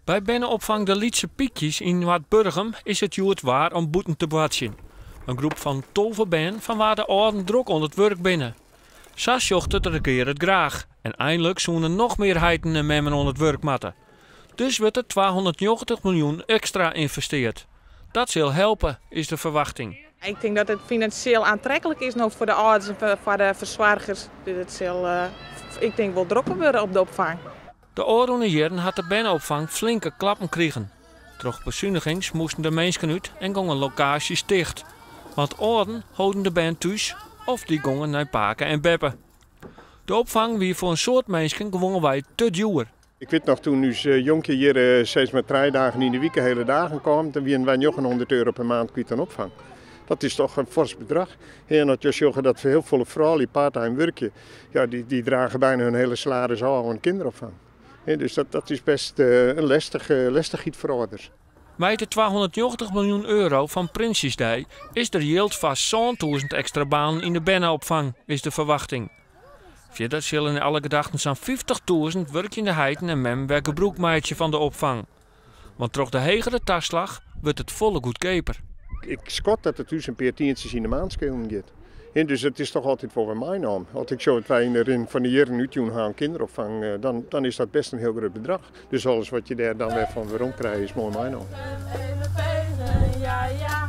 By berneopfang De Lytse Pykjes yn Noardburgum is it hjoed waar om bûten te boartsjen. In groep fan 12 bern fan wa't de âlden drok oan it wurk binne. Sa sjocht it regear it graach en einlik soene noch mear heiten en memmen oan it wurk moatte. Dus wurdt der 290 miljoen ekstra ynvesteard. Dat sil helpe, is de ferwachting. Ik tink dat it finansjeel oantreklik is no foar de âlders en foar de fersoargers. Dus it sil, ik tink, wol drokker wurde op de opfang. De ôfrûne jierren hat de berneopfang flinke klappen krigen. Troch besunigings moasten der minsken út en gongen lokaasjes ticht. Want âlden holden de bern thús of dy gongen nei pake en beppe. De opfang wie foar in soad minsken gewoanwei te djoer. Ik wit noch toen ús jonkje hjir sis mar trije dagen yn de wike hele dagen kaam, dan wiene wy 900 euro per maand kwyt oan opfang. Dat is toch in fors bedrach. En as jo sjogge dat heel folle froulju parttime wurkje, ja, dy drage byna hun hiele salaris ôf oan kinderopfang. Dus dat is best in lestichheid foar âlders. Mei de 290 miljoen euro fan Prinsjesdei is der jild foar 7000 ekstra banen yn de berneopfang, is de ferwachting. Fierder sille nei alle gedachten sa'n 50.000 wurkjende heiten en memmen wer gebrûk meitsje fan de opfang. Want troch de hegere taslach wurdt it folle goedkeaper. Ik skat dat it ús in pear tientsjes yn de maand skelen giet. En dus it is toch altyd wol wer meinaam. As ik sjoch wat wy yn de rin fan de jierren útjûn ha oan kinderopfang, dan is dat best in hiel grut bedrach. Dus alles wat je dêr dan wer fan werom krije is moai meinaam. Ja, ja.